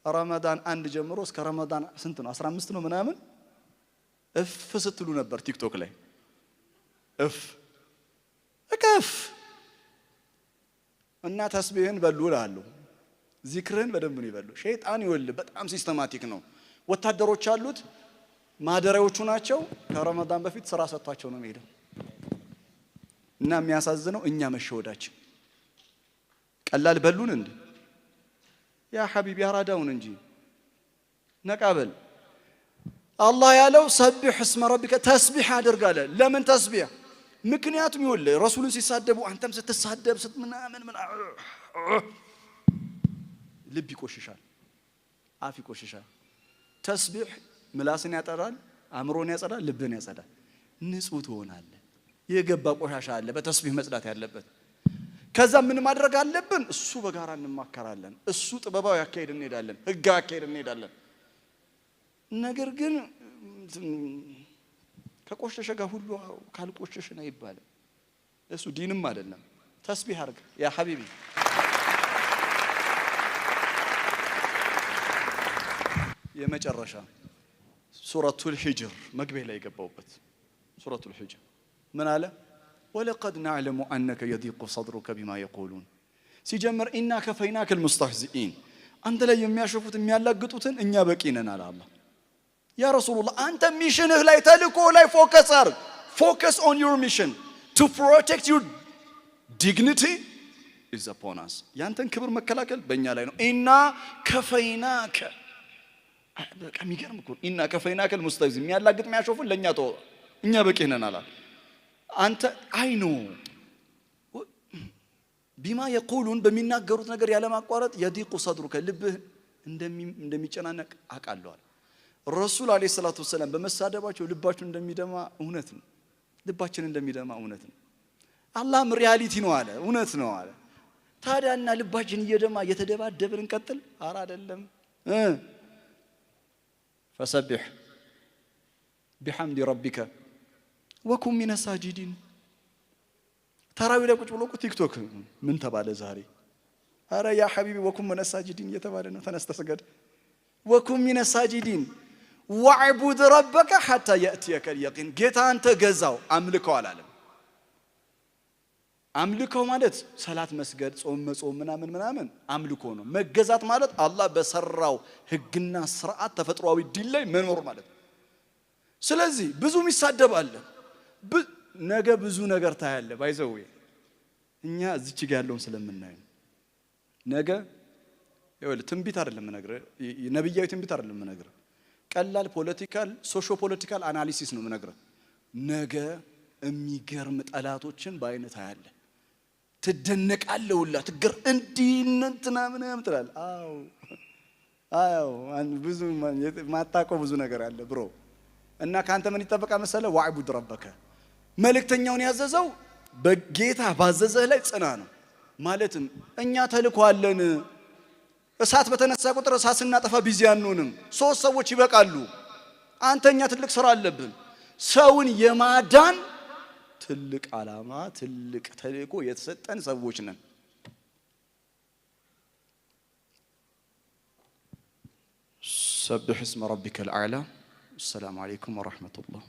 ረመዳን 1 ጀምሮ እስከ ረመዳን ስንት ነው? 15 ነው ምናምን እፍ ስትሉ ነበር ቲክቶክ ላይ እፍ እከፍ እና ተስቢህን በሉ እልሃለሁ። ዚክርህን በደንብ ነው ይበሉ። ሸይጣን ይወል በጣም systematic ነው። ወታደሮች አሉት፣ ማደሪያዎቹ ናቸው። ከረመዳን በፊት ስራ ሰጥቷቸው ነው የሚሄደው። እና የሚያሳዝነው እኛ መሸወዳችን። ቀላል በሉን እንዴ? يا حبيبي አራዳውን እንጂ ነቃበል። አላህ ያለው سبح اسم ربك ተስቢህ አድርግ አለ። ለምን ተስቢህ? ምክንያቱም ይኸውልህ ረሱሉን ሲሳደቡ አንተም ስትሳደብ ምናምን ልብ ይቆሽሻል፣ አፍ ይቆሽሻል። ተስቢህ ምላስን ያጠራል፣ አእምሮን ያጸዳል፣ ልብን ያጸዳል። ንጹህ ትሆናለህ። የገባ ቆሻሻ አለ በተስቢህ መጽዳት ያለበት። ከዛ ምን ማድረግ አለብን? እሱ በጋራ እንማከራለን። እሱ ጥበባዊ አካሄድ እንሄዳለን፣ ህጋዊ አካሄድ እንሄዳለን። ነገር ግን ከቆሸሸ ጋር ሁሉ ካልቆሸሽን አይባልም። እሱ ዲንም አይደለም። ተስቢህ አድርግ يا حبيبي። የመጨረሻ ሱረቱል ሂጅር መግቢያ ላይ የገባውበት ሱረቱል ሂጅር ምን አለ? ولقد نعلم أنك يضيق صدرك بما يقولون። ሲጀምር إنا كفيناك المستهزئين፣ አንተ ላይ የሚያሾፉት የሚያላግጡትን እኛ በቂ ነን አለ አላህ። يا رسول الله አንተ mission ህ ላይ ተልእኮ ላይ focus አርግ። Focus on your mission to protect your dignity is upon us። ያንተን ክብር መከላከል በእኛ ላይ ነው። إنا كفيناك፣ በቃ የሚገርም እኮ إنا كفيناك المستهزئين፣ የሚያላግጥ የሚያሾፉን ለእኛ ተወው፣ እኛ በቂ ነን አላል። አንተ I know بما يقولون በሚናገሩት ነገር ያለማቋረጥ يضيق صدرك ልብህ እንደሚጨናነቅ አውቃለሁ። ረሱል عليه الصلاة والسلام በመሳደባቸው ልባችሁ እንደሚደማ እውነት ነው። ልባችን እንደሚደማ እውነት ነው። አላህም reality ነው አለ፣ እውነት ነው አለ። ታዲያና ልባችን እየደማ እየተደባደብን እንቀጥል? ኧረ አይደለም። فسبح بحمد ربك وكن من الساجدين። ተራዊ ላይ ቁጭ ብሎ እኮ ቲክቶክ ምን ተባለ ዛሬ? አረ يا حبيبي وكن من الساجدين እየተባለ ነው። ተነስተ ስገድ። وكن من الساجدين واعبد ربك حتى يأتيك اليقين። ጌታህን ተገዛው አምልከው አላለም። አምልከው ማለት ሰላት መስገድ፣ ጾም መጾም ምናምን ምናምን አምልኮ ነው። መገዛት ማለት አላህ በሰራው ህግና ስርዓት ተፈጥሯዊ ዲን ላይ መኖር ማለት ነው። ስለዚህ ብዙ የሚሳደብ አለ። ነገ ብዙ ነገር ታያለህ። By the way እኛ እዚች ጋ ያለውን ስለምናየው ነገ ይኸውልህ ትንቢት አይደለም የምነግርህ፣ ነብያዊ ትንቢት አይደለም የምነግርህ፣ ቀላል political socio political analysis ነው የምነግርህ። ነገ የሚገርም ጠላቶችን በአይነት ታያለህ፣ ትደነቃለህ፣ ሁላ ትገር እንዲህ እንትና ምናምን ትላለህ። አዎ አዎ፣ ብዙ ማታውቀው ብዙ ነገር አለ bro። እና ከአንተ ምን ይጠበቃል መሰለህ? واعبد ربك መልእክተኛውን ያዘዘው በጌታ ባዘዘህ ላይ ጽና ነው። ማለትም እኛ ተልእኮ አለን። እሳት በተነሳ ቁጥር እሳት ስናጠፋ busy አንሆንም። 3 ሰዎች ይበቃሉ። አንተ እኛ ትልቅ ስራ አለብን። ሰውን የማዳን ትልቅ ዓላማ፣ ትልቅ ተልእኮ የተሰጠን ሰዎች ነን። سبح اسم ربك الأعلى። السلام عليكم ورحمة الله።